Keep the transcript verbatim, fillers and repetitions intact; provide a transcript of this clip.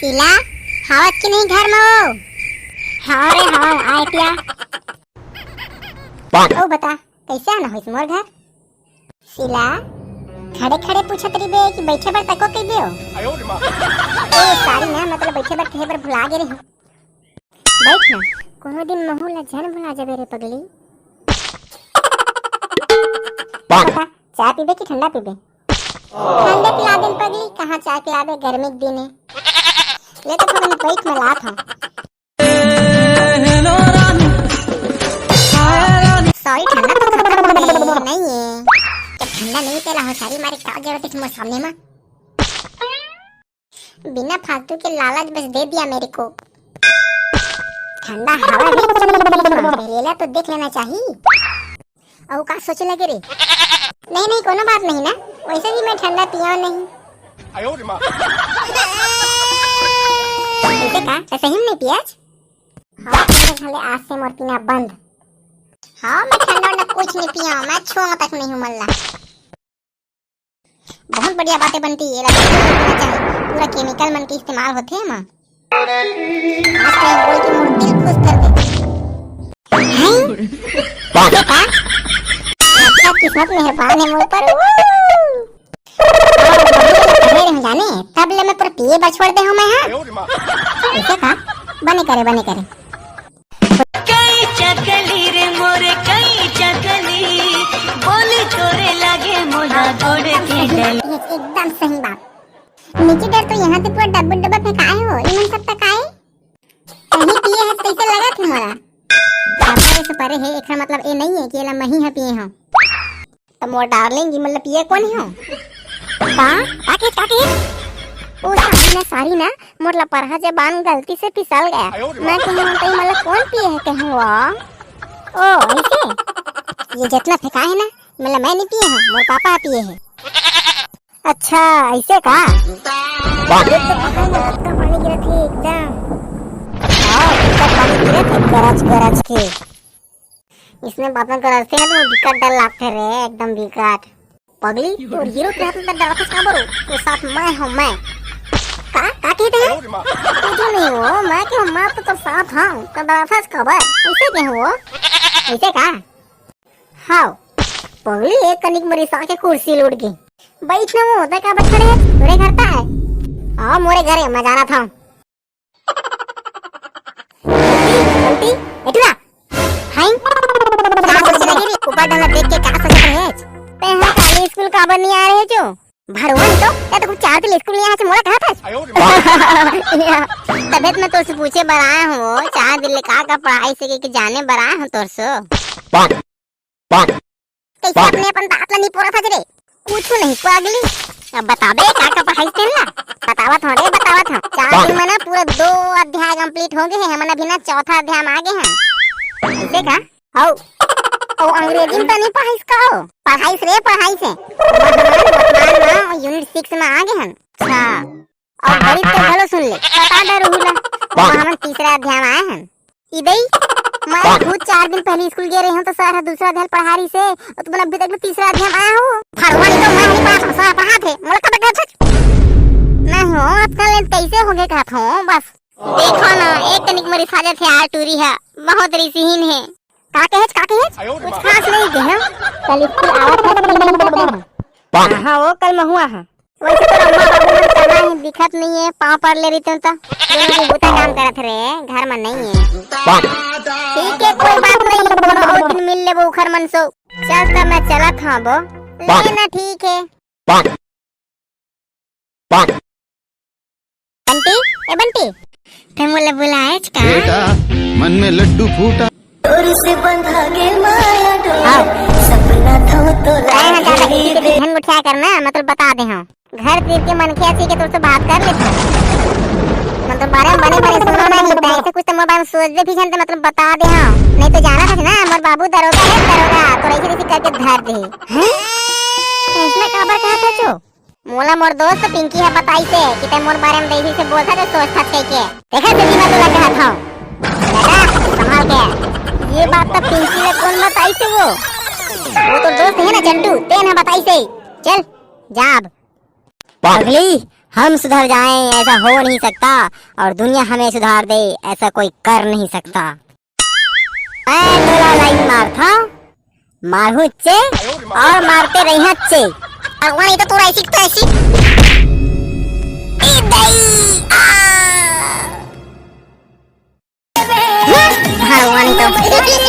शीला, हवस कि नहीं घर में हो? हाँ रे, हाँ, आए पिया। ओ बता, कैसे आना होइस मोर घर? शीला, खड़े खड़े पूछत रहिबे कि बैठे बर तको कहिबे हो? ए, सॉरी ना, मतलब बैठे बर कहे बर भुला गे रही। बैठ ना, कोनो दिन महू ला झन भुला जाबे रे पगली। बता, चाय पीबे कि ठंडा पीबे? ठंडे पिला देन पगली, कहाँ चाय पिलाबे, गर्मी के दिन है। ले तो थोड़ा बैठ, मैं लात हूँ। सॉरी, ठंडा तो खत्म हो गया है, नहीं है। जब ठंडा नहीं पिला हो, सारी मारे का जरूरत है तुम्हारे सामने में? बिना फालतू के लालच बस दे दिया मेरे को। ठंडा हवा भी चाहिए, लेला तो देख लेना चाहिए। अउ का सोचे लगे रे? नहीं, नहीं, कोनो बात नहीं ना, वैसे भी मैं ठंडा पिया नहीं। ऐसे का? तो सही में नहीं पियाच? हाँ, तुमने भले आज से मोर पीना बंद। हाँ, मैं ठंडा वंडा कुछ नहीं पिया, मैं छुआ तक नहीं हूँ मल्ला। बहुत बढ़िया बात है बंटी, ये लगा देना चाहिए। पूरा केमिकल मन के इस्तेमाल होथे एमा। आज तो बोल के मोर दिल खुश कर दे। हैं? ये का? अच्छा किस्मत मेहरबान है मोर पर। कहे रहे जाने, तब ले मैं पूरा पिए बर छोड़ दे हूँ मैं, हाँ? ऐसे का? बने करे, बने करे। कई चकली रे मोरे कई चकली, बोली तोरे लागे मोला गोड़ के डली। ये एकदम सही बात। नीचे डर तो यहाँ से पूरा डब्बा डब्बा फेंकाए हो, इमन सब तकाए। कहीं पिए है तैसे लगत है मोला। बाबा ये से परे है, एकरा मतलब ये नहीं है कि एला मही है पिए हो। त मोर डार्लिंग, ई मतलब पिए कोन हो? का? का के, का के? ओ सारी ना, सारी ना, मोर लपरहा जबान गलती से फिसल गया। मैं कहूँ, त ई मतलब कौन पिए है कहूँ वो? ओ, ऐसे? ये जितना फेंका है ना, मतलब मैं नहीं पिए हूँ, मोर पापा पिए है। अच्छा, ऐसे का? ये तो पता नहीं, कितना पानी गिरा थे एकदम। हाँ, कितना पानी गिरा थे, गरज, गरज के। इसने बातों करते हैं तो बिकट डर लगते रे, एकदम बिकट। पगली, तोर हीरो के हाथ में डर कुछ काबर हो? तो साथ मैं हूँ, मैं। का, का कहते हैं? कुछ नहीं हो, मैं क्यों, मैं तो तोर साथ हूँ। तो डर था काबर? ऐसे क्या हो? ऐसे का? हाँ। पगली, एक कनिक मरिसा के कुर्सी लूट गई। बैठ ना वो, होता का बैठ खड़े है? तोरे घर ता है? हाँ, मोरे घर है, मैं जाना था। बंटी, एटुआ, हाय। का सोचे लगे रे? ऊपर डाला देख के का सोचे रहे? ते हम काली स्कूल काबर नहीं आ रहे जो? भड़वन तो, या तो कुछ चार दिन स्कूल नहीं आए, मोला कहा था। तबीयत में तोरसे पूछे बर आया हूँ, चार दिन ले का का पढ़ाई से के जाने बर आया हूँ तोरसे। कैसे अपने अपन बात ला नहीं पूरा था रे? कुछ नहीं, पगली। अब बताबे, का का पढ़ाई तेन ला? बतावत हूँ रे, बतावत हूँ। चार दिन में ना पूरा दो अध्याय कंप्लीट हो गए हैं, हमन अभी ना चौथा अध्याय में आ गए हैं। ऐसे का? हौ, ओ अंग्रेजी में तो नहीं पढ़ाइस का हो? पढ़ाइस रे, पढ़ाइस। वर्तमान, वर्तमान में यूनिट सिक्स में आ गए हैं। अच्छा। और गणित के घलो सुन ले, बता दे रहू ला। वो हमन तीसरा अध्याय में आए हैं। इदई, मैं खुद चार दिन पहले स्कूल गए रहे हूँ तो सर ह दूसरा अध्याय पढ़ा रही से, और तुमन अभी तक भी तीसरा अध्याय में आया हो। फरवरी तो मैं नहीं पढ़ा, सर पढ़ा थे, मोला का बता सच। नहीं हो, अपना लेंथ कैसे हो गए कहत हो, बस। देखो ना, एक तनिक मरी साजत है यार, टूरी है, बहुत रिसीहीन है। का कहेच, का कहेच? कुछ खास नहीं कहे। कल स्कूल आवत है कि नहीं पता है? हाँ, वो कल महुआ है। वैसे तो अम्मा बाबू मन कहाँ है, दिखत नहीं है, पाँव पड़ ले रही तो। दोनों दिन बूता काम करत रहे, घर में नहीं है। ठीक है, कोई बात नहीं, कोनो और दिन मिल लेबो उखर मन सो। चल तब मैं चलत हूँ बो। ले ना, ठीक है। बंटी, ए बंटी, ते मोला बुलाएच का? बेटा, मन में लड्डू फूटा। तोर से बंधा गे माया डोर, आओ। सपना था तो तैं ह जादा किसी के झन गोठिया करना, मतलब बता दे हूँ। घर तीर के मनखे असी के तोर से बात कर लेथन। मतलब बारे में बने बने सुनो नहीं, तैं ऐसे कुछ तो मोर बारे में सोच दे भी झन, तो मतलब बता दे हूँ। नहीं तो जाना था ना, मोर बाबू दरोगा है, दरोगा, तोर ऐसे ऐसे करके धर दे। हैं? ऐसने काबर कहत हच ओ? मोला मोर दोस्त पिंकी ह बताइसे कि तैं मोर बारे में दीदी से बोलथस त सोचथस कहिके। देखा दीदी, मैं तोला कहत हूँ। बेटा, संभाल के। ये बात तो पिंकी ला कौन बताइसे वो? वो तो दोस्त है ना चंटू, तेन ह बताइसे। चल, जा अब। पगली, हम सुधर जाएं, ऐसा हो नहीं सकता, और दुनिया हमें सुधार दे, ऐसा कोई कर नहीं सकता। मैं तोला लाइन मारथा, मारहूं चे, और मारते रहिहा चे। भगवान, ये तो तोरा ऐसी तो ऐसी। ए दई, आ। भगवान तो।